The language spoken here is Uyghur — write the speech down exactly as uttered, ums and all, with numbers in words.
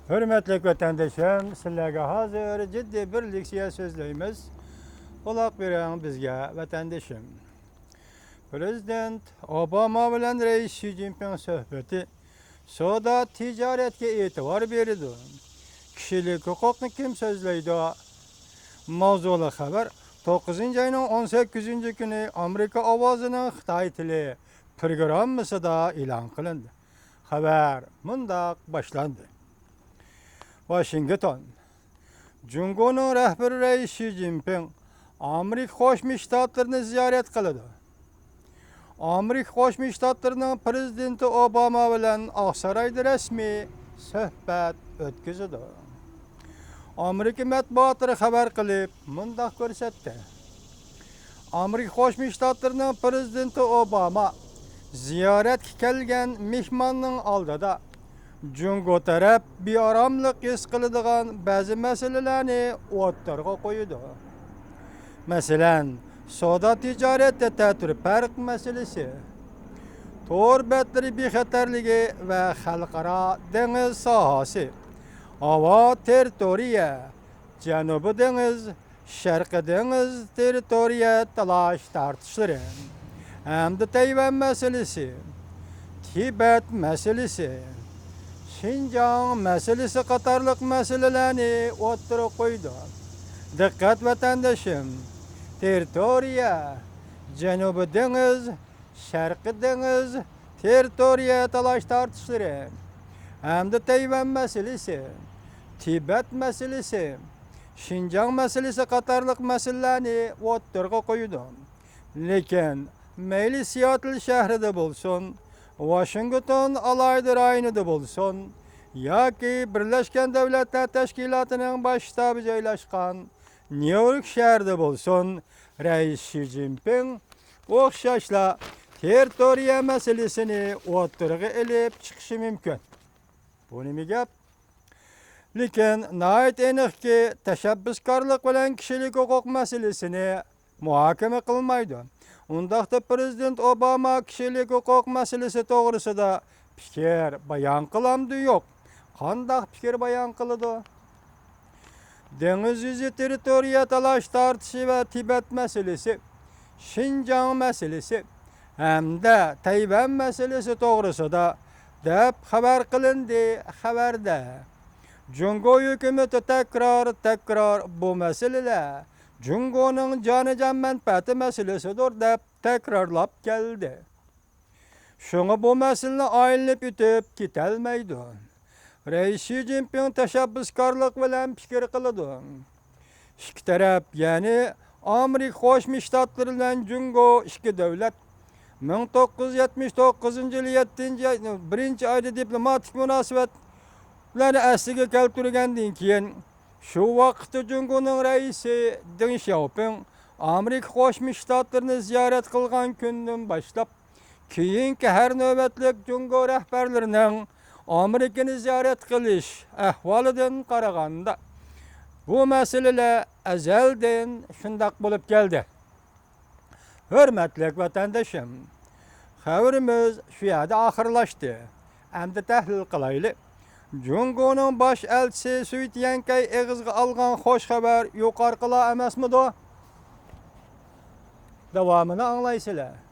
ھۆرمەتلىك ۋەتەندىشىم، سىلەرگە ھازىر جىددىي بىر لېكسىيە سۆزلەيمىز. قۇلاق بېرىڭ بىزگە، ۋەتەندىشىم. پىرېزىدېنت ئوباما بىلەن رەئىس شى جىنپىڭ سۆھبىتى سودا تىجارەتكە ئېتىبار بېرىدۇ. كىشىلىك ھوقۇقنى كىم سۆزلەيدۇ؟ ماۋزۇلۇق خەۋەر توققۇزىنچى ئاينىڭ ئون سەككىزىنچى كۈنى ئامېرىكا ئاۋازىنىڭ خىتاي تىلى پروگراممىسىدا ئېلان قىلىندى. خەۋەر مۇنداق باشلاندى. ۋاشىنگتون. جۇڭگونىڭ رەھبىرى رەئىس شى جىنپىڭ ئامېرىكا قوشما شتاتلىرىنى زىيارەت قىلىدۇ. ئامېرىكا قوشما شتاتلىرىنىڭ پىرېزىدېنتى ئوباما بىلەن ئاقسارايدا رەسمىي سۆھبەت ئۆتكۈزىدۇ. ئامېرىكا مەتبۇئاتلىرى خەۋەر قىلىپ، مۇنداق كۆرسەتتى. ئامېرىكا قوشما شتاتلىرىنىڭ پىرېزىدېنتى ئوباما زىيارەتكە كەلگەن مېھماننىڭ ئالدىدا جۇڭگو تەرەپ بىئاراملىق ھېس قىلىدىغان بەزى مەسىلىلەرنى ئوتتۇرىغا قويىدۇ. مەسىلەن، سودا تىجارەتتە تەتۈر پەرق مەسىلىسى، تور بەتلىرى بىخەتەرلىكى ۋە خەلقئارا دېڭىز ساھەسى، ھاۋا تېررىتورىيە، جەنۇبىي دېڭىز، شەرقىي دېڭىز تېررىتورىيە تالاش تارتىشلىرى ھەمدە تەيۋەن مەسىلىسى، تىبەت مەسىلىسى، شىنجاڭ مەسىلىسى قاتارلىق مەسىلىلەرنى ئوتتۇرىغا قويىدۇ. دىققەت ۋەتەندىشىم، تېررىتورىيە، جەنۇبىي دېڭىز، شەرقىي دېڭىز تېررىتورىيە تالاش تارتىشلىرى ھەمدە تەيۋەن مەسىلىسى، تىبەت مەسىلىسى، شىنجاڭ مەسىلىسى قاتارلىق مەسىلىلەرنى ئوتتۇرىغا قويىدۇ. لېكىن مەيلى سىياتل شەھىرىدە بولسۇن، ۋاشىنگتون ئالاھىدە رايونىدا بولسۇن ياكى بىرلەشكەن دۆلەتلەر تەشكىلاتىنىڭ باش شتابى جايلاشقان نيۇ يورك شەھىرىدە بولسۇن، رەئىس شى جىنپىڭ ئوخشاشلا تېررىتورىيە مەسىلىسىنى ئوتتۇرىغا ئېلىپ چىقىشى مۇمكىن. بۇ نېمە گەپ؟ لېكىن ناھايىتى ئېنىقكى، تەشەببۇسكارلىق بىلەن كىشىلىك ھوقۇق مەسىلىسىنى مۇھاكىمە قىلمايدۇ. ئۇنداقتا پىرېزىدېنت ئوباما كىشىلىك ھوقۇق مەسىلىسى توغرىسىدا پىكىر بايان قىلامدۇ؟ يوق. قانداق پىكىر بايان قىلىدۇ؟ دېڭىز يۈزى تېررىتورىيە تالاش تارتىشى ۋە تىبەت مەسىلىسى، شىنجاڭ مەسىلىسى ھەمدە تەيۋەن مەسىلىسى توغرىسىدا دەپ خەۋەر قىلىندى خەۋەردە. جۇڭگو ھۆكۈمىتى تەكرار، تەكرار بۇ مەسىلىلەر جۇڭگونىڭ جانىجان مەنپەئەتى مەسىلىسىدۇر دەپ تەكرارلاپ كەلدى. شۇڭا بۇ مەسىلىنى ئايلىنىپ ئۆتۈپ كېتەلمەيدۇ. رەئىس شى جىنپىڭ تەشەببۇسكارلىق بىلەن پىكىر قىلىدۇ. ئىككى تەرەپ، يەنى ئامېرىكا قوشما شتاتلىرى بىلەن جۇڭگو ئىككى دۆلەت مىڭ توققۇز يۈز يەتمىش توققۇزىنچى يىل يەتتىنچى ئاي، بىرىنچى ئايدا دىپلوماتىك مۇناسىۋەتلەرنى ئەسلىگە كەلتۈرگەندىن كېيىن، شۇ ۋاقىتتا جۇڭگونىڭ رەئىسى دېڭ شياۋپىڭ ئامېرىكا قوشما شتاتلىرىنى زىيارەت قىلغان كۈندىن باشلاپ، كېيىنكى ھەر نۆۋەتلىك جۇڭگو رەھبەرلىرىنىڭ ئامېرىكىنى زىيارەت قىلىش ئەھۋالىدىن قارىغاندا، بۇ مەسىلىلەر ئەزەلدىن شۇنداق بولۇپ كەلدى. ھۆرمەتلىك ۋەتەندىشىم، خەۋىرىمىز شۇ يەردە ئاخىرلاشتى. ئەمدى تەھلىل قىلايلى. جۇڭگونىڭ باش ئەلچىسى سۈي تيەنكەي ئېغىزغا ئالغان خوش خەۋەر يۇقىرىقىلار ئەمەسمىدۇ؟ داۋامىنى ئاڭلايسىلەر.